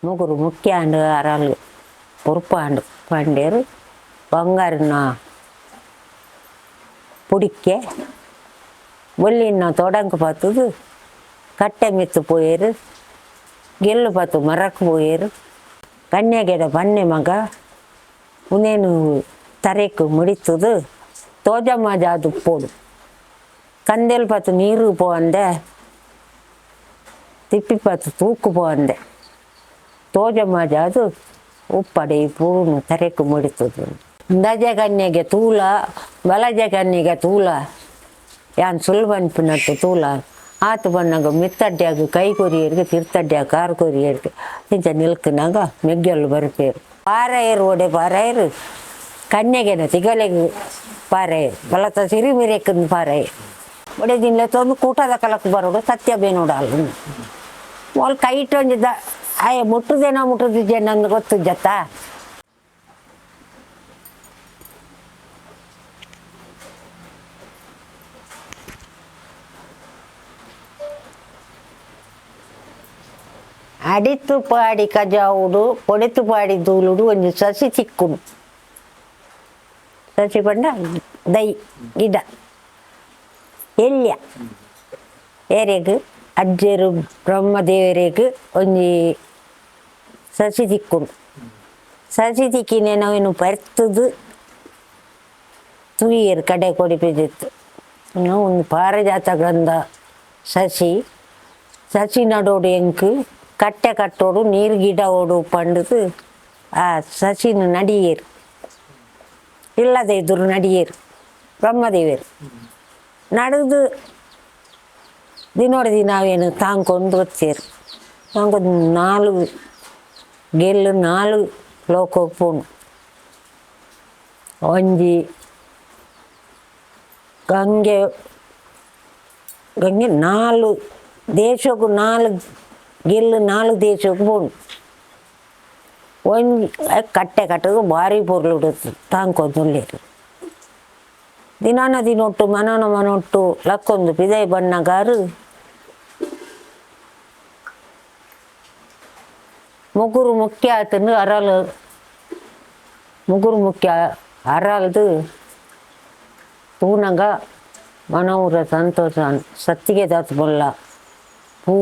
ಮುಗುರು ಮುಖ್ಯ ಆಂಡ್ ಅರಲ್ ಪೊರ್ಪಾಂಡ್ ಪಂಡೇರು ಬಂಗಾರನ ಪುಡಿಕ್ಕೆ ಒಲ್ಲಿನ ತೊಡಂಕು ಪತ್ತದು ಕಟ್ಟೆ ಮಿತ್ತು ಪೋಯೇರು ಗೆಲ್ಲು ಪತ್ತು ಮರಕ್ಕೆ ಪೋಯೇರು ಕನ್ಯಾಗೆಡ ಬನ್ನೆ ಮಗ ಉನೇನು ತರೆಕು ಮುಡಿತದು ತೋಜ ಪೋಡು ಕಂದೆಲ್ ಪತ್ತು ನೀರು ಪೋಂದೆ ತಿಪ್ಪಿ ಪತ್ತು ತೂಕು ಪೋಂದೆ ತೋಜ ಮಾಜಾದು ಉಪ್ಪಡೆ ಪೂರ್ಣ ತರೆಕು ಮುಡಿತದು ದಜ ಕನ್ಯೆಗೆ ತೂಲ ಬಲಜ ಕನ್ಯೆಗೆ ತೂಲ ಯಾನ್ ಸುಲ್ಬನ್ಪಿನಟ್ಟು ತೂಲ ಆತು ಬನ್ನಾಗ ಮಿತ್ತಡ್ಯಾಗ ಕೈ ಕೊರಿಯರಿಗೆ ತಿರ್ತಡ್ಯಾಗ ಕಾರು ಕೊರಿಯರಿಗೆ ಇಂಚ ನಿಲ್ಕನಾಗ ಮೆಗ್ಗೆಲ್ಲು ಬರ್ಪೇರು ಪಾರಾಯರು ಒಡೆ ಪಾರಾಯರು ಕನ್ಯೆಗೆನ ತಿಗಲೆಗ್ ಪಾರಾಯರು ಬಲತ ಸಿರಿಮಿರೆಕ್ಕಂದು ಪಾರಾಯರು ಒಡೆ ದಿನ ತೊಂದು ಕೂಟದ ಕಲಕ್ ಬರೋಡು ಸತ್ಯ ಬೇನೋಡು ಅಲ್ಲ ಮೊಲ್ ಕೈಟೊಂಜಿದ್ದ ಆಯ ಮುಟ್ಟುದೇನೋ ಮುಟ್ಟುದಿದ್ದೆ ನಂದು ಗೊತ್ತು ಜತ್ತ. ಅಡಿತು ಪಾಡಿ ಕಜಾವುಡು ಕೊಡಿತು ಪಾಡಿ ದೂಲುಡು ಒಂಜಿ ಸಸಿ ತಿಕ್ಕುಡು ಸಸಿ ಪಂಡ ದೈ ಗಿಡ ಎಲ್ಯ ಏರೆಗ್ ಅಜ್ಜೆರು ಬ್ರಹ್ಮದೇವರೆಗ್ ಒಂಜಿ ಸಸಿ ತಿಕ್ಕುಡು ಸಸಿ ತಿಕ್ಕಿನೆ ನಾವೇನು ಪರ್ತದು ತುಯಿಯರು ಕಡೆ ಕೊಡಿಪಿದಿತ್ತು ಒಂದು ಪಾರಿಜಾತ ಗಂಧ ಸಸಿ ಸಸಿ ನಡೋಡು ಎಂಕ್ ಕಟ್ಟೆ ಕಟ್ಟೋಡು ನೀರು ಗಿಡ ಓಡು ಪಂಡದು ಆ ಸಸಿನ ನಡಿಯೇರು ಇಲ್ಲದೆ ಇದ್ದರು ನಡಿಯೇರು ಬ್ರಹ್ಮದೇವರು ನಡೆದು ದಿನೋಡ ದಿನ ನಾವೇನು ತಾಂಕೊಂಡು వచ్చారు ತಾಂಕೊಂಡು ನಾಲ್ಕು ಗೆಲ್ಲು ನಾಲ್ಕು ಲೋಕಕ್ಕೆ ಪೋಣು ಒಂಜಿ ಗಂಗೆ ಗಂಗೆ ನಾಲ್ಕು ದೇಶಕ್ಕೂ ನಾಲ್ಕು ಗೆಲ್ಲು ನಾಲ್ಕು ದೇಶಕ್ಕೂ ಪೋಣು ಒಂಜಿ ಕಟ್ಟೆ ಕಟ್ಟದು ಭಾರಿ ಪೊರ್ಲು ತಾಂಕೊಂದುಲ್ಲೇರು ದಿನಾನ ದಿನೊಟ್ಟು ಮನನ ಮನೊಟ್ಟು ಲಕ್ಕೊಂದು ಪಿದೈ ಬಣ್ಣಗಾರು ಮುಗುರು ಮುಖ್ಯ ಆತನು ಅರಳು ಮುಗುರು ಮುಖ್ಯ ಅರಳ್ದು ತೂನಗ ಮನವರ ಸಂತೋಷ ಸತ್ತಿಗೆ ದಾತು ಬಲ್ಲ ಪೂ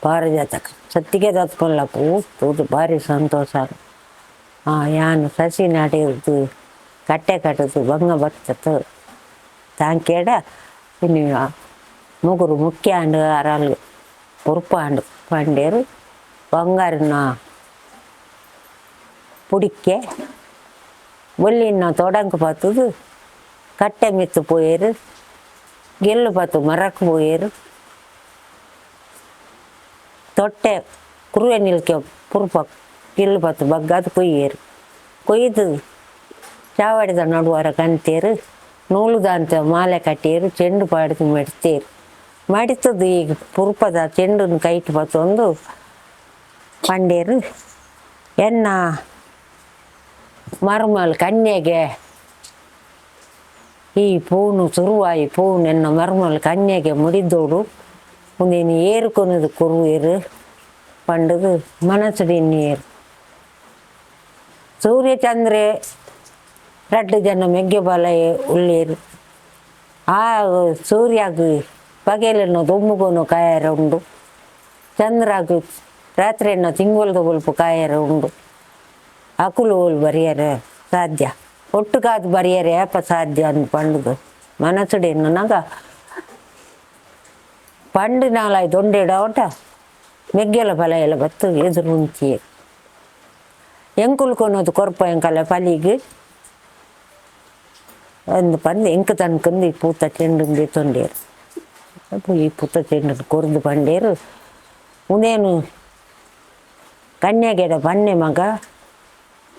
ಪಾರಿಜಾತಕ ಸತ್ತಿಗೆ ದಾತು ಬಲ್ಲ ಪೂ ತೂದು ಭಾರಿ ಸಂತೋಷ. ಯಾನು ಸಸಿ ನಡೆಯುವುದು ಕಟ್ಟೆ ಕಟ್ಟದು ಬಂಗ ಬರ್ತತ್ತು ತಾಂಕೇಡ ಇನ್ನು ಮುಗುರು ಮುಖ್ಯ ಆಂಡ್ ಅರಲ್ ಪೊರ್ಪಾಂಡ್ ಪಂಡೇರು ಬಂಗಾರನ ಪುಡಿಕ್ಕೆ ಒಲ್ಲಿನ ತೊಡಂಕು ಪತ್ತದು ಕಟ್ಟೆ ಮಿತ್ತು ಪೋಯೇರು ಗೆಲ್ಲು ಪತ್ತು ಮರಕ್ಕೆ ಪೋಯೇರು ತೊಟ್ಟೆ ಕುರುವೆ ನಿಲ್ಕೆ ಪುರ್ಪ ಗೆಲ್ಲು ಪತ್ತು ಬಗ್ಗಾದು ಕೊಯ್ಯೇರು ಕೊಯ್ದು ಚಾವಡಿದ ನಡುವಾರ ಕಂತೇರು ನೂಲುದಾಂತ ಮಾಲೆ ಕಟ್ಟಿಯರು ಚೆಂಡು ಪಾಡಿದು ಮಡಿತೇರು ಮಡಿತದ್ದು ಈಗ ಪುರ್ಪದ ಚೆಂಡನ್ನು ಕೈಟ್ ಪತ್ತೊಂದು ಪಂಡೇರು ಎನ್ನ ಮರುಮಲ್ ಕನ್ಯೆಗೆ ಈ ಪೂನು ಸುರುವಾಯಿ ಪೂನು ಎನ್ನ ಮರುಮಲ್ ಕನ್ಯೆಗೆ ಮುಡಿದೋಡು ಮುಂದೇನು ಏರುಕೊನದು ಕುರುವೇರು ಪಂಡದು ಮನಸ್ಸು ಇನ್ನೇರು ಸೂರ್ಯಚಂದ್ರೆ ರಡ್ಡು ಜನ ಮೆಗ್ಗೆ ಬಲ ಉಳ್ಳೇರು ಆ ಸೂರ್ಯಾಗ ಪಗೆಲನ್ನು ದೊಮ್ಮುಗೋನು ಕಾಯರ ಉಂಡು ಚಂದ್ರಾಗ ರಾತ್ರಿಯನ್ನು ತಿಂಗೊಳ್ದ ಒಲ್ಪ ಕಾಯರ ಉಂಡು ಅಕುಲು ಓಲ್ ಬರಿಯರ ಸಾಧ್ಯ ಒಟ್ಟುಕಾದು ಬರಿಯರೆ ಏಪ ಸಾಧ್ಯ ಅಂದ್ ಪಂಡುದು ಮನಸ್ಸುಡು ಪಂಡು ನಾಲಾಯ್ ದೊಂಡೆಡ ಓಟ ಮೆಗ್ಗೆಲ ಫಲ ಎಲ್ಲ ಬತ್ತು ಎದುರು ಉಂಚಿಯೆ ಎಂಕುಲು ಕೊನೋದು ಕೊರ್ಪ ಎಂಕಲ ಪಲಿಗೆ ಅಂದು ಪಂದು ಎಂಕ ತನಕಂದು ಈ ಪೂತ ಚೆಂಡು ತೊಂಡೇರು ಅಪ್ಪು ಈ ಪೂತ ಚೆಂಡು ಕೊರ್ದು ಪಂಡೇರು ಉಂದೇನು ಕನ್ಯಾಗೆಡ ಬನ್ನೆ ಮಗ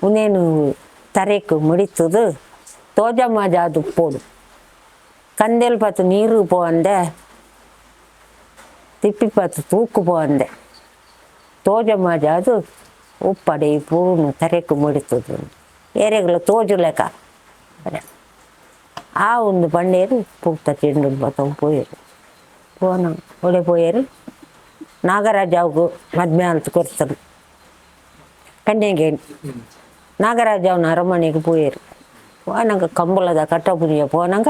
ಉಂದೇನು ತರೆಕು ಮುಡಿತದು ತೋಜ ಮಾಜಾದು ಪೋಡು ಕಂದೆಲ್ ಪತ್ತು ನೀರು ಪೋಂದೆ ತಿಪ್ಪಿ ಪತ್ತು ತೂಕು ಪೋಂದೆ ತೋಜ ಮಾಜಾದು ಉಪ್ಪಡೆ ಈ ಪೂನು ತರೆಕು ಮುಡಿತದು ಏರೆಗಳ ತೋಜು ಲೆಕ್ಕ ಆ ಒಂದು ಪಂಡೇರು ಪೂತ ಚೆಂಡು ಬತ್ತವ್ ಪೋಯರು ಪೋನ ಒಡೆ ಪೋಯರು ನಾಗರಾಜಾವ್ಗು ಮದ್ಮೆ ಆಲ್ತು ಕೊರ್ತಾರೆ. ಕನ್ಯಗೆ ನಾಗರಾಜ ಅವನ ಅರಮನೆಗೆ ಪೋಯರು. ಪೋನಾಗ ಕಂಬಳದ ಕಟ್ಟಪುನಿಯ ಪೋನಾಗ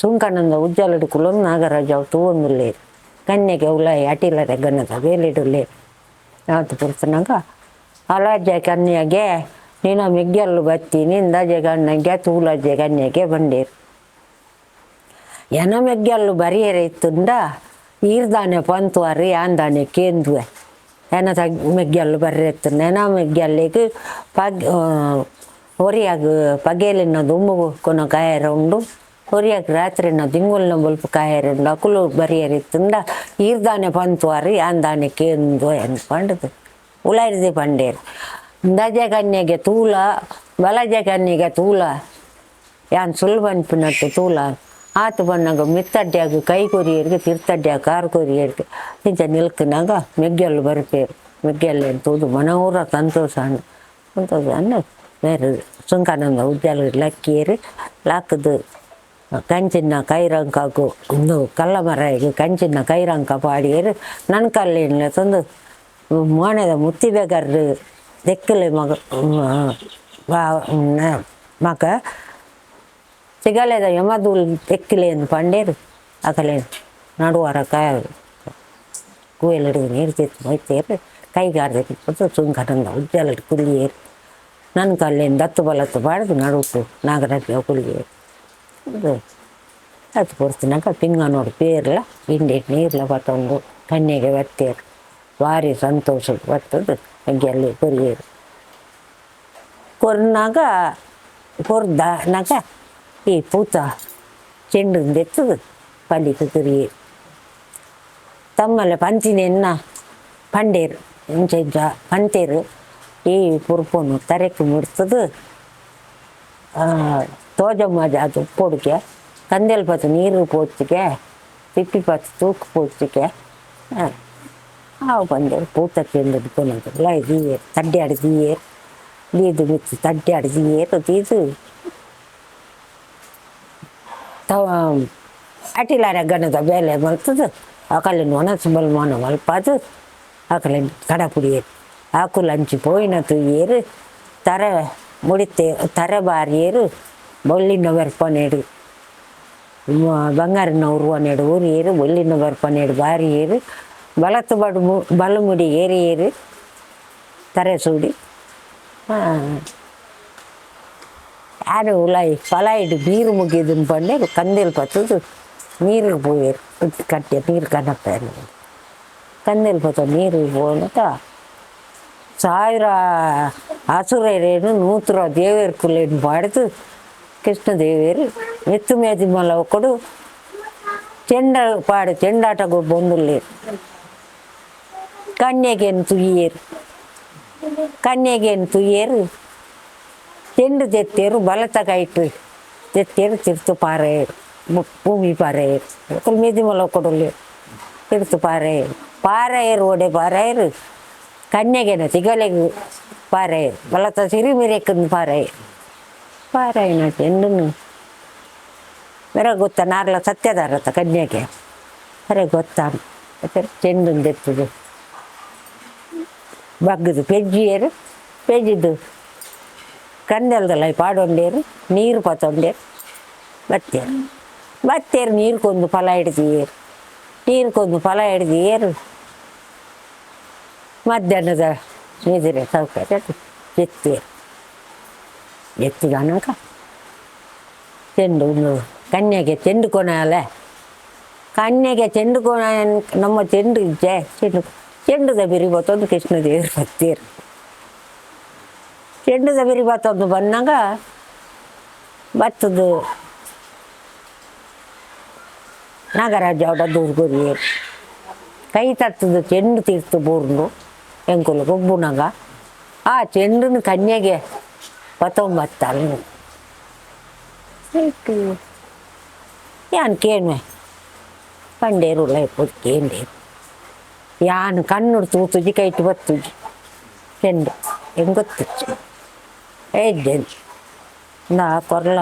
ಸುಂಕನಂದ ಉಜ್ಜಲಡು ಕುಲೊಂದು ನಾಗರಾಜ ಅವು ತೂವೊಂದುಲ್ಲೇರು. ಕನ್ಯಗೆ ಉಲಾಯಿ ಅಟಿಲರೆ ಗನ್ನದ ಬೇಲಿಡುಲ್ಲೇರು. ಆತು ಪುರ್ತನಾಗ ಅಲಾಜ ಕನ್ಯಗೆ ನೀನ ಮೆಗ್ಗೆಲ್ಲು ಬತ್ತಿ ನಿಂದಾಜೆ ಕಣ್ಣಗೆ ತೂಲಜ್ಜೆ ಕನ್ಯಗೆ ಬಂಡೇರು. ಎನ ಮೆಗ್ಗೆಲ್ಲು ಬರಿಯರೆ ಇತ್ತುಂಡ ಈರ್ದಾನೆ ಪಂತುವಾರು ಯಾಂದಾನೆ ಕೇಂದುವೆ. ಎನ ತಗ್ ಮೆಗ್ಗೆಲ್ಲು ಬರ್ರೆ ಇತ್ತುಂಡ ಎನ ಮೆಗ್ಗೆಲ್ಲಿಗೆ ಪಗ್ ಒರಿಯಾಗ ಪಗೇಲಿನ ದುಂಬು ಕೊನ ಕಾಯರ ಉಂಡು, ಒರಿಯಾಗ ರಾತ್ರಿನ ತಿಂಗೊಲ್ನ ಬೊಲ್ಪು ಕಾಯರ ಉಂಡು. ಅಕುಲು ಬರಿಯರೆ ಇತ್ತುಂಡ ಈರ್ದಾನೆ ಪಂತುವಾರು ಯಾಂದಾನೆ ಕೇಂದುವೆ ಅಂದ್ ಉಲಾಯಿರ್ದೆ ಪಂಡೇರು. ಇಂದಾಜೆ ಕನ್ಯಗೆ ತೂಲ ಬಲಜೆ ಕನ್ಯಗೆ ತೂಲ ಯಾನ್ ಸುಲ್ ಪನ್ಪಿನಟ್ಟು ತೂಲ. ಆತು ಬಣ್ಣಗ ಮಿತ್ತಡ್ಯಾಗ ಕೈ ಕೊರಿಯರಿಗೆ ತಿರ್ತಡ್ಯಾಗ ಕಾರು ಕೊರಿಯರಿಗೆ ಇಂಚ ನಿಲ್ಕನಾಗ ಮೆಗ್ಗೆಲ್ಲು ಬರ್ಪೇರು. ಮೆಗ್ಗೆಲ್ಲೇನು ತೂದು ಮನವೂರ ಸಂತೋಷ ಅಂಡ್ ಸಂತೋಷ ಅಂಡ ಬೇರೆ ಸುಂಕನಂದ ಉಜ್ಜಾಲ ಲಕ್ಕಿಯರು. ಲಾಕದು ಕಂಚಿನ ಕೈರಂಕಗು ಒಂದು ಕಲ್ಲ ಮರಗೆ ಕಂಚಿನ ಕೈರಂಕ ಪಾಡಿಯರು. ನನ್ನ ಕಲ್ಲೇನ ತಂದು ಮೋನೆದ ಮುತ್ತಿ ಬೇಗಾರು ದೆಕ್ಕಲೆ ಮಗ ಮಗ ಸಿಗಲೇದ ಯಮದೂಲ್ ತೆಕ್ಕಿಲೇನು ಪಂಡೇರು. ಅಕಲೆ ನಡುವಾರ ಕಾಯ ಕುವೆಲಡು ನೀರು ತೆತ್ತು ಮೊಯ್ತೇರು. ಕೈಗಾರ್ದೆ ಸುಂಕನಂದ ಉಜ್ಜಲಡು ಕುಲ್ಲಿಯೇರು. ನನ್ನ ಕಲ್ಲೇನು ದತ್ತು ಬಲತ್ತು ಬಾಡ್ದು ನಡುಕು ನಾಗರಾಜ ಕುಲ್ಲಿಯೇರು. ಅದು ಪೊರ್ತಿನಾಗ ಪಿಂಗ ನೋಡು ಪೇರ್ಲ ಗಿಂಡೆ ನೀರ್ಲ ಪತ್ತೊಂದು ಕನ್ಯೆಗೆ ಬತ್ತೇರು. ಭಾರಿ ಸಂತೋಷ ಬರ್ತದೆ. ಅಲ್ಲಿ ಕೊರಿಯೇರು ಕೊರ್ನಾಗ ಕೊರ್ದಾನಾಗ ಈ ಪೂತ ಚೆಂಡು ದೆತ್ತದು ಪಲ್ಲಿಗೆ ಕೊರಿಯೇರು. ತಮ್ಮಲೆ ಪಂಚಿನೆನ್ನ ಪಂಡೇರು ಇಂಚ ಇಂಚ ಪಂತೇರು. ಈ ಪುರ್ಪೊನು ತರೆಕ್ ಮುಡ್ತದು ತೋಜಮ್ಮಾಜ ಅದು ಉಪ್ಪೊಡುಗೆ ಕಂದೆಲ್ ಪತ್ತು ನೀರು ಪೋಚಿಗೆ ತಿಪ್ಪಿ ಪತ್ತು ತೂಕು ಪೋಚಿಗೆ ಆವು ಪಂಡೇರು. ಪೂತ ಚೆಂಡು ಕೊನದು ಲೈ ದೀಯೇರು ತಡ್ಡ್ಯಾಡು ದೀಯೇರು ದೀದು ಮಿತ್ತು ತಡ್ಡ್ಯಾಡು ದೀಯೇರು. ದೀದು ತವ ಅಟಿಲಾರ ಗಣದ ಬೇಲೆ ಮಲ್ತದು ಅಕಲಿನ ಒಣಸು ಬಲ್ಮಾನ ಮಲ್ಪಾದು ಅಕಲಿನ ಕಡಪುಡಿಯೇರು. ಆಕುಲು ಅಂಚಿ ಪೋಯಿನ ತುಯ್ಯೇರು ತರೆ ಮುಡಿತೆ ತರೆ ಬಾರಿಯೇರು. ಬೊಲ್ಲಿನ ಬರ್ಪನೇಡು ಬಂಗಾರಿನ ಉರುವನೇಡು ಊರಿಯೇರು. ಬೊಲ್ಲಿನ ಬರ್ಪನೇಡು ಬಾರಿಯೇರು. ಬಲತ್ತು ಬಡು ಬಲಮುಡಿ ಏರಿಯೇರು ತರೆ ಸೂಡಿ. ಯಾರು ಉಲಾಯಿ ಪಲಾಯಿಡು ನೀರು ಮುಗಿದು ಪಂಡೇರು. ಕಂದೆಲ್ ಪತ್ತದು ನೀರಿಗೆ ಪೋಯೇರು ಕಟ್ಟೆ ನೀರು ಕನಪೇರು. ಕಂದೆಲ್ ಪತ್ತ ನೀರಿಗೆ ಪೋನಕ ಸಾವಿರ ಅಸುರರೇನು ನೂತ್ರ ದೇವೇರು ಕುಲೇನು ಪಾಡ್ದು ಕೃಷ್ಣ ದೇವೇರು ಮೆತ್ತು ಮೇದಿ ಮಲ್ಲ ಒಕ್ಕಡು ಚೆಂಡ ಪಾಡು ಚೆಂಡಾಟ ಬೊಂದುಲ್ಲೇರು. ಕನ್ಯೆಗೆನ್ ತುಯ್ಯೇರು ಕನ್ಯೆಗೆನ್ ತುಯ್ಯೇರು ಚೆಂಡು ತೆತ್ತೇರು ಬಲತ ಕೈಟ್ ತೆತ್ತೇರು ತಿರ್ತು ಪಾರೇರು ಭೂಮಿ ಪಾರೇರು ಒಕ್ಕಲು ಮೇದಿ ಮಲ್ಲ ಒಕ್ಕಡುಲ್ಲೇರು ತಿರ್ತು ಪಾರೇರು ಪಾರಾಯರು ಒಡೆ ಪಾರಾಯರು ಕನ್ಯೆಗೆನ ತಿಗಲೆಗ್ ಪಾರಾಯರು ಬಲತ ಸಿರಿಮಿರೆಕ್ಕಂದು ಪಾರಾಯರು ಪಾರಾಯನ ಚೆಂಡುನು ಮೇರೆ ಗೊತ್ತ ನಾರ್ಲ ಸತ್ಯದಾರತ ಕನ್ಯೆಗೆ ಅರೆ ಗೊತ್ತ ಚೆಂಡುನ್ ದೆತ್ತದು ಬಗ್ಗದು ಪೆಜ್ಜಿಯರು ಪೆಜ್ಜಿದು ಕಂದೆಲ್ದಲ್ಲ ಪಾಡೊಂಡೇರು ನೀರು ಪತ್ತೊಂಡೇರು ಬತ್ತೇರು ಬತ್ತೇರು ನೀರು ಕೊಂದು ಫಲ ಹಿಡ್ದಿಯೇರು ನೀರು ಕೊಂದು ಫಲ ಹಿಡ್ದಿಯೇರು. ಮಧ್ಯಾಹ್ನದ ನಿದ್ರೆ ಸೌಕರ್ಯ ಎತ್ತೇರು ಎತ್ತಿದನಕ ಚೆಂಡು ಕನ್ಯೆಗೆ ಚೆಂಡು ಕೊನಾಲೆ ಕನ್ಯೆಗೆ ಚೆಂಡು ಕೊನ ನಮ್ಮ ಚೆಂಡು ಇಜ್ಜೆ ಚೆಂಡು ಚೆಂಡುದ ಬಿರಿ ಬತ್ತೊಂದು ಕೃಷ್ಣ ದೇವರು ಬತ್ತೀರು. ಚೆಂಡುದ ಬಿರಿ ಬತ್ತೊಂದು ಬಂದಾಗ ಬತ್ತದು ನಾಗರಾಜ ಅವಡ ದೂರು ಕೊರಿಯೇರು. ಕೈ ತತ್ತದು ಚೆಂಡು ತೀರ್ತು ಬೂರ್ನು ಎಂಕುಲು ಗೊಬ್ಬುನಾಗ ಆ ಚೆಂಡುನ ಕನ್ಯೆಗೆ ಪತ್ತೊಂಬತ್ತಲ್ಲ ಯಾನ್ ಕೇಣ್ವೆ ಪಂಡೇರು ಉಲ್ಲ ಕೇಂಡೇರು ಯಾನ್ ಕಣ್ಣುಡು ತೂತುಜಿ ಕೈಟ್ ಬತ್ತುಜಿ ಚೆಂಡು ಹೆಂಗೆ ಗೊತ್ತುಜಿ ಏಜ್ಜೆನ್ ನಾ ಕೊರ್ಲ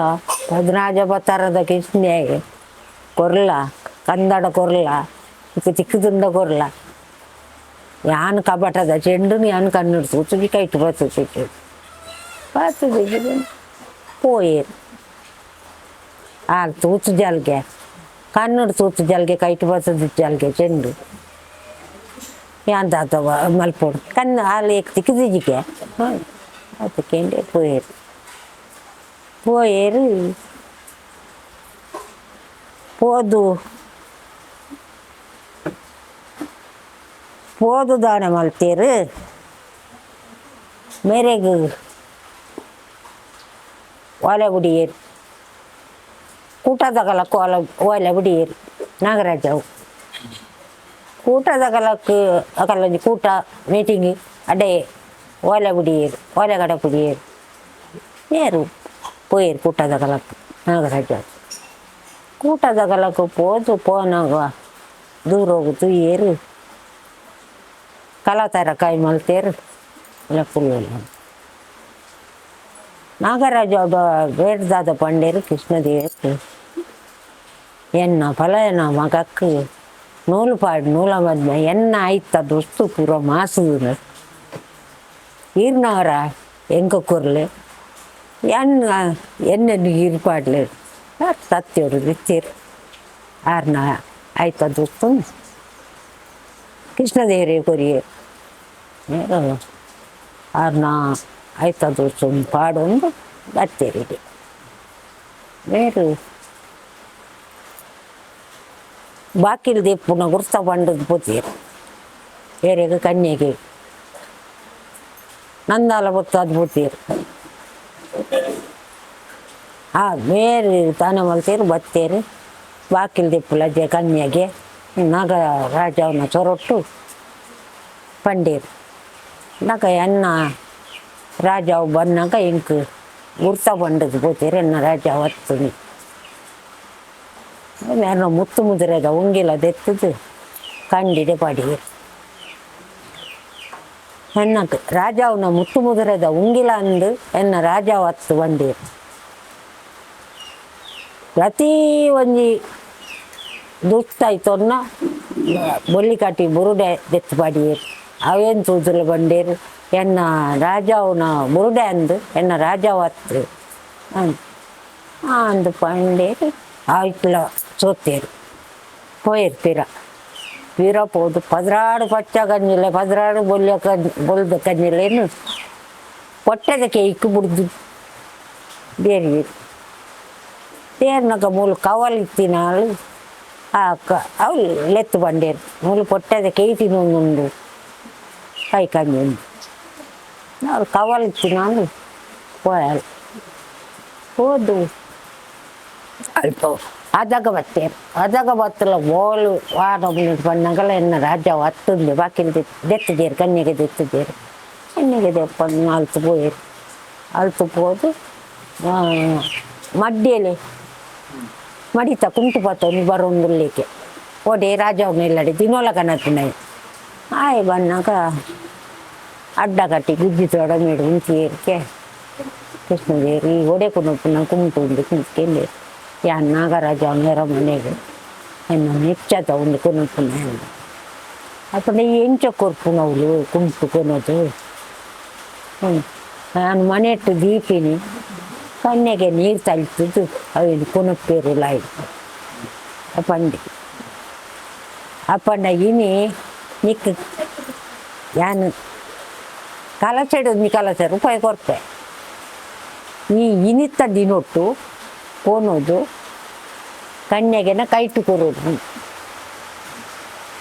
ಪದ್ನಾಜ ಬತ್ತಾರದ ಕೃಷ್ಣೆ ಕೊರ್ಲ ಕಂದಡ ಕೊರ್ಲ ಇಕ್ಕ ಚಿಕ್ಕದುಂಡ ಕೊರ್ಲ. ಯಾನ್ ಕಬಟದ ಚೆಂಡುನು ಯಾನ್ ಕಣ್ಣು ತೂತುಜಿ ಕೈಟ್ ಬರ್ತದೆ ಬರ್ತದೆ ಪೋಯೇರು ಆಲ್ ತೂತು ಜಲ್ಗೆ ಕಣ್ಣು ತೂತು ಜಲ್ಗೆ ಕೈಟ್ ಬರ್ತದೆ ಜಲ್ಗೆ ಚೆಂಡು ಯಾನ್ ತಾತ ಮಲ್ಪೋಡು ಕಣ್ಣು ಆಲ್ ಏಕ್ ತಿಕ್ಕಿದಿಜಿಗೆ ಅದಕ್ಕೆ ಪೋಯೇರು ಪೋಯೇರು ಪೋದು ಪೋದು ದಾನ ಮಲ್ತೇರು ಮೇರೆಗ್ ಓಲೆ ಬುಡಿಯೇರು ಕೂಟದಗಲಕ್ಕೆ ಓಲೆ ಓಲೆ ಬುಡಿಯೇರು ನಾಗರಾಜವು ಕೂಟದಗಲಕ್ಕೆ ಅಕಲೊಂಜಿ ಕೂಟ ಮೀಟಿಂಗ್ ಅಡೆ ಓಲೆ ಬುಡಿಯೇರು ಓಲೆ ಕಡೆ ಬುಡಿಯೇರು ನೇರು ಪೋಯೇರು ಕೂಟದಗಲಕ್ಕೆ ನಾಗರಾಜ ಕೂಟದಗಲಕ್ಕೆ ಪೋದು ಪೋನಾಗ ದೂರ ಹೋಗುತ್ತು ಏರು ಕಲಾತಾರ ಕಾಯಿ ಮಲ್ತೇರು ಲೆಪ್ಪುಲ್ಲ ನಾಗರಾಜ ಬೇಡ್ದಾದ ಪಂಡೇರು ಕೃಷ್ಣದೇವರು ಎನ್ನ ಫಲಯನ ಮಗಕ್ಕೆ ನೂಲು ಪಾಡು ನೂಲ ಮದ್ಮ ಎನ್ನ ಆಯ್ತ ದೊಸ್ತು ಪೂರ ಮಾಸುದು ಈರ್ನವರ ಎಂಕ ಕೊರ್ಲೆ ಎನ್ನ ಎಣ್ಣೆ ಈರು ಪಾಡ್ಲೆ ಸತ್ಯವರು ಬಿತ್ತೀರು ಆರ್ನ ಆಯ್ತ ದೊಸ್ತು ಕೃಷ್ಣದೇವರೇ ಕೊರಿಯೆ ಆರ್ನ ಆಯ್ತ ದೋಸ್ತು ಪಾಡೊಂದು ಬತ್ತೇರಿಗೆ ಬೇರು ಬಾಕಿಲ್ ದೀಪುನ ಗುರ್ತ ಬಂಡದ ಪೋತೀರು ಏರೆಗ್ ಕನ್ಯೆಗೆ ನಂದಾಲ ಬೊತ್ತಾದ್ ಪೋತೀರು ಆ ಬೇರೆ ತಾನ ಮಲ್ತೇರು ಬತ್ತೇರು ಬಾಕಿಲ್ ದೀಪುಲ ಕನ್ಯೆಗೆ ನಾಗ ರಾಜವನ ಸೊರೊಟ್ಟು ಪಂಡೇರು ನಾಗ ಎನ್ನ ರಾಜಾವು ಬಂದಾಗ ಇಂಕ್ ಗುರ್ತ ಬಂಡದ ಪೋತೀರು ಎನ್ನ ರಾಜ ಹೊತ್ತುನಿ ಮೇರ್ನ ಮುತ್ತು ಮುದುರೆದ ಉಂಗಿಲ ದೆತ್ತದು ಕಂಡಿಡೆ ಪಡಿಯೇರು ಎನ್ನ ರಾಜಾವನ ಮುತ್ತು ಮುದುರೆದ ಉಂಗಿಲ ಅಂದು ಎನ್ನ ರಾಜಾವ ಹತ್ತು ಬಂಡೀರು ಪ್ರತಿ ಒಂಜಿ ದುಸ್ತಾಯ್ತೊನ್ನ ಬೊಲ್ಲಿಕಾಟಿ ಬುರುಡೆ ದೆತ್ತು ಪಾಡಿಯೇರು ಅವೇನು ತೂದುಲ ಬಂಡೇರು ಎನ್ನ ರಾಜಾವನ ಬುರುಡೆ ಅಂದು ಎನ್ನ ರಾಜಾವ ಹತ್ತು ಅಂದು ಪಂಡೇರು ಆಯ್ತಲ ಸೋತೇರು ಪೋಯೇರು ಪಿರ ಪಿರ ಪೋದು ಪದ್ರಾಡು ಪಚ್ಚ ಕಂಜಿಲೆ ಪದ್ರಾಡು ಬೊಲ್ಯ ಕಂಜಿ ಬೊಲ್ದ ಕಂಜಿಲೇನು పొట్టెದ ಕೇಕ್ ಬುಡ್ದು ಬೇರೆ ತೇರ್ನಕ ಮೂಲು ಕವಲ್ ಇತ್ತಿನಾಳು ಆ ಅವು ಲೆತ್ತು ಬಂಡೇರು ಮೂಲು పొట్టెದ ಕೇತಿನ ಒಂದುಂಡು ಕೈ ಕಂಜಿ ಉಂಡು ಅವ್ರು ಕವಲ್ ಇತ್ತಿನಾಳು ಪೋಯಾಳು ಹೋದು ಅಲ್ಪ ಅದಾಗ ಬತ್ತೇರು ಅದಾಗ ಬತ್ತಲ ಓಲು ವಾರ ಪಣ್ಣಗಲ ಎನ್ನ ರಾಜ ಹತ್ತುಂದೆ ಬಾಕಿಲ್ ದೆತ್ತುಜೇರು ಕನ್ಯೆಗೆ ದೆತ್ತುಜೇರು ಕನ್ಯೆಗೆ ದೆಪ್ಪನ್ನು ಅಲ್ತು ಪೋಯೇರು ಅಲ್ತು ಪೋದು ಮಡ್ಡಿಯಲ್ಲಿ ಮಡಿತ ಕುಂಟು ಪತ್ತೊಂದು ಬರೋಂದುಲ್ಲಿಕ್ಕೆ ಓಡೆ ರಾಜವನ ಇಲ್ಲಡೆ ದಿನೋಲ ಕನಪಿನ ಆಯ್ ಬನ್ನಾಗ ಅಡ್ಡ ಕಟ್ಟಿ ಗುಜ್ಜಿ ತೋಡ ಮೇಡು ಉಂಚಿ ಏರಿಕೆ ಕೃಷ್ಣದೇರಿ ಈ ಒಡೆ ಕುನಪ್ಪನ ಕುಂಟು ಉಂಡು ಕುಂತ್ಕೆಂಡೆ ಯಾನ್ ನಾಗರಾಜ ಅವನ ಮನೆಗೆ ಎನ್ನ ನಿಚ್ಚದ ಒಂದು ಕುನಪ್ಪನ ಅಪ್ಪನ ಎಂಚ ಕೊರ್ಪುನವ್ಲು ಕುಂಟು ಕೊನೋದು ನಾನು ಮನೆಟ್ಟು ದೀಪಿನಿ ಕಣ್ಣೆಗೆ ನೀರು ತಳಿತದ್ದು ಅವೇನು ಕುನಪ್ಪೇರುಲಾಯ್ ಪಂಡೆ ಅಪ್ಪಂಡ ಇನಿ ನಿಕ್ ಯಾನು ಕಲಸೆಡು ನೀ ಕಲಸೆ ರೂಪಾಯಿ ಕೊರ್ಪೆ ಈ ಇನಿತ್ತ ದಿನೊಟ್ಟು ಕೋನೋದು ಕಣ್ಣೆಗೆನ ಕೈಟು ಕೊರೋದು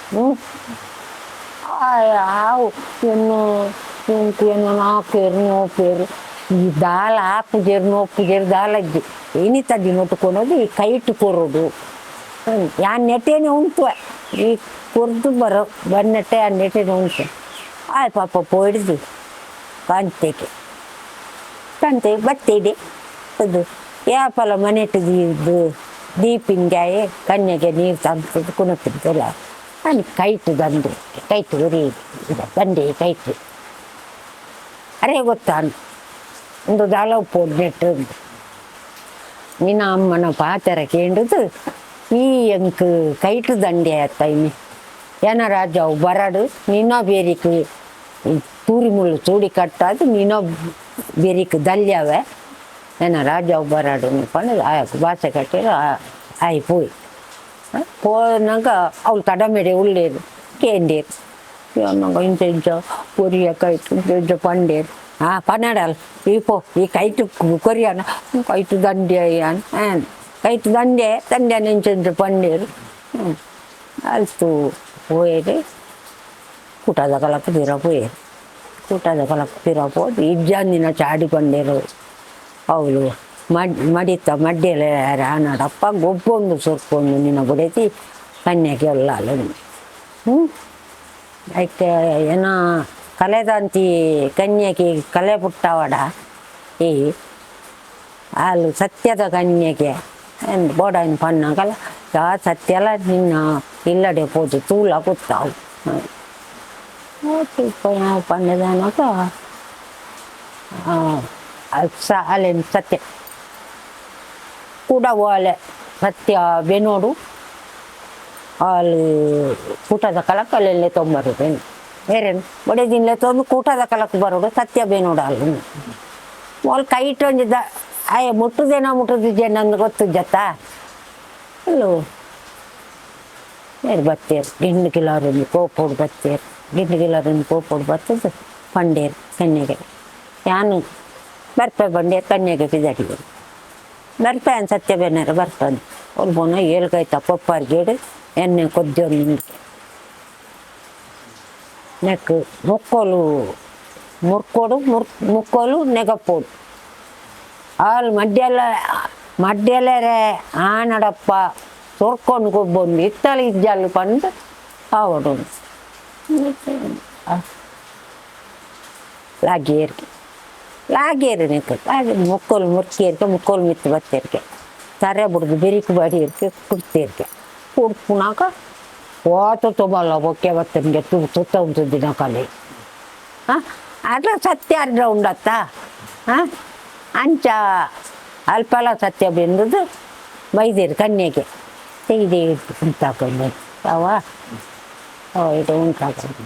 ಹ್ಞೂ ಆವು ಎನ್ನು ಇಂಕು ಎನ್ನು ನಾಲ್ಕೇರು ನೋಪೇರು ಈ ದಾಲ ಆಪುಜೇರು ನೋಪುಜೇರು ದಾಲಜ್ಜಿ ಇನಿತ್ತ ದಿನೊಟ್ಟು ಕೊನೋದು ಈ ಕೈಟು ಕೊರೋದು ಯಾನ್ ನೆಟ್ಟೇನೆ ಉಂಟು ಈ ಕೊರ್ದು ಬರೋ ಬನ್ನಟ್ಟೆ ಆ ನೆಟ್ಟೇನೆ ಉಂಟು ಆಯ್ ಪಾಪ ಪೋಯಿಡ್ದು ಕಾಂತೆಗೆ ಕಾಂತೆ ಬತ್ತಿದೆ ಅದು ಯಾಪಲ ಮನೆಟ್ಟು ಇದು ದೀಪಿಂಗಾಯೆ ಕನ್ಯೆಗೆ ನೀರು ತಂದು ಕುಣಪಿದ್ದಲ್ಲ ನಾನು ಕೈಟು ತಂದು ಕೈಟು ಉರಿ ಬಂಡೆ ಕೈಟು ಅರೆ ಗೊತ್ತಾನು ಒಂದು ದಾಲ ಪೋಡ್ ನೆಟ್ಟು ನಿನ್ನ ಅಮ್ಮನ ಪಾತೆರ ಕೇಂಡದು ಈ ಎಂಕ್ ಕೈಟು ದಂಡೆ ಆತ ಇನಿ ಏನ ರಾಜಾವು ಬರಡು ನಿನ್ನ ಬೇರಿಕ್ ತೂರಿ ಮುಳ್ಳು ಚೂಡಿ ಕಟ್ಟಾದು ನಿನ್ನ ಬೇರಿಕ್ ದಲ್ಯಾವೆ ಏನ ರಾಜಾವು ಬರಡು ಪಂಡ ಆಯಕ್ ಬಾಸೆ ಕಟ್ಟಿರು ಆಯ್ ಪೋಯಿ ಪೋನಾಗ ಅವಳು ತಡಮೆಡೆ ಉಳ್ಳೇರು ಕೇಂಡೇರು ನಂಗೆ ಇಂಚ ಇಂಚ ಕೊರಿಯ ಕೈತು ಇಂಚ ಇಂಚ ಪಂಡೇರು ಹಾಂ ಪನ್ನಡಲ್ ಈ ಪೋ ಈ ಕೈಟು ಕೊರಿಯಾನ ಕೈಟು ದಂಡೆ ಆನ್ ಕೈಟು ದಂಡೆ ದಂಡೆ ಇಂಚ ಇಂಚ ಪಂಡೇರು ಅಲ್ತು ಪೋಯೇರು ಕೂಟದ ಕಲಕ್ ಪಿರ ಪೋಯೇರು ಕೂಟದ ಕಲಕ್ ಪಿರ ಪೋದು ಇಜ್ಜಂದಿನ ಚಾಡಿ ಪಂಡೇರು ಅವಳು ಮಡ್ ಮಡಿತ ಮಡ್ಡೆಲೆ ಆನಡಪ್ಪ ಗೊಬ್ಬೊಂದು ಸುರ್ಕೊಂಡು ನಿನ್ನ ಬುಡತಿ ಕನ್ಯಕ್ಕೆ ಎಲ್ಲ ಹ್ಞೂ ಐಕೆ ಏನ ಕಲೆದಂತಿ ಕನ್ಯಕ್ಕೆ ಕಲೆ ಪುಟ್ಟವಡ ಈ ಅಲ್ಲಿ ಸತ್ಯದ ಕನ್ಯಕ್ಕೆ ಬೋಡಾಯಿನ ಪನ್ನಾಗಲ್ಲ ಯಾ ಸತ್ಯಲ ನಿನ್ನ ಇಲ್ಲಡೆ ಪೋದು ತೂಲ ಕೂತಾವು ಪಣ್ಣದಾನಕ ಅಲ್ಲೇನು ಸತ್ಯ ಕೂಡ ಓಲೆ ಸತ್ಯ ಬೆನೋಡು ಅಲ್ಲಿ ಕೂಟದ ಕಲಕ್ಕೆ ಅಲ್ಲೆಲ್ಲೇ ತೊಂಬರು ಬೇರೆ ಬಡೆ ದಿನಲೆ ತೊಂದು ಕೂಟದ ಕಲಕ್ಕೆ ಬರೋಡು ಸತ್ಯ ಬೇನೋಡು ಅಲ್ಲಿ ಅಲ್ಲಿ ಕೈಟ್ ಒಂಜಿ the ಅಯ್ಯ ಮುಟ್ಟುದೇನೋ ಮುಟ್ಟುದಿದ್ದೆ ನಂದು ಗೊತ್ತು ಜತ್ತ ಅಲ್ಲೋ ಬೇರೆ ಬತ್ತೇರು ಗಿಂಡು ಕಿಲಾರೊಂದು ಕೋಪೋಡು ಬತ್ತೇರು ಗಿಂಡು ಕಿಲಾರೊಂದು ಕೋಪೋಡು ಬತ್ತದು ಪಂಡೇರು ಕನ್ಯಗೆ ಯಾನು ಬರ್ಪೆ ಬಂಡೇರು ಕನ್ಯಗೆ ಪಿದಾಡಿಗೆ ಬರ್ಪೆ ಅನ್ ಸತ್ಯ ಬೇನಾರ ಬರ್ತಾನೆ ಅವ್ರು ಬೋನ ಏಳ್ಕೈತ ಪಪ್ಪಾರ್ ಗೇಡು ಎಣ್ಣೆ ಕೊದ್ದೊಂದು ನೆಕ್ ಮುಕ್ಕೋಲು ಮುರ್ಕೋಡು ಮುರ್ ಮುಕ್ಕೋಲು ನೆಗಪ್ಪೋಡು ಆಲ್ ಮಡ್ಯಲ ಮಡ್ಯಲರೆ ಆನಡಪ್ಪ ಸೊರ್ಕೊಂಡು ಗೊಬ್ಬೊಂದು ಇತ್ತಲ ಇಜ್ಜಲ್ಲು ಪಂದು ಆವಡು ಲಾಗೇರ್ಗೆ ಲಾಗೇರು ನೆಕ್ ಲಾಗಿ ಮುಕ್ಕೋಲು ಮುರ್ಕೇರ್ಕೆ ಮುಕ್ಕೋಲು ಮಿತ್ತು ಬತ್ತೇರ್ಕೆ ತರೆ ಬುಡ್ದು ಬೆರಿಕು ಬಡಿಯರ್ಕೆ ಕುಡ್ತೇರ್ಕೆ ಕುಡ್ಪುನಾಕ ಓತ ತೊಬಲ್ಲ ಬೊಕ್ಕೆ ಬತ್ತನಿಗೆ ತು ತುತ್ತ ಉಂಟು ದಿನ ಕಲೆ ಹಾಂ ಅದ್ರ ಸತ್ಯ ಅರ್ಧ ಉಂಡತ್ತ ಹಾಂ ಅಂಚ ಅಲ್ಪಲ ಸತ್ಯ ಬೆಂದದ್ದು ಬೈದೇರು ಕನ್ಯೆಗೆ ತೆಗೆದೇ ಉಂಟಾಕೊಂಡು ಅವ ಇದು ಉಂಟಾಕೊಂಡು.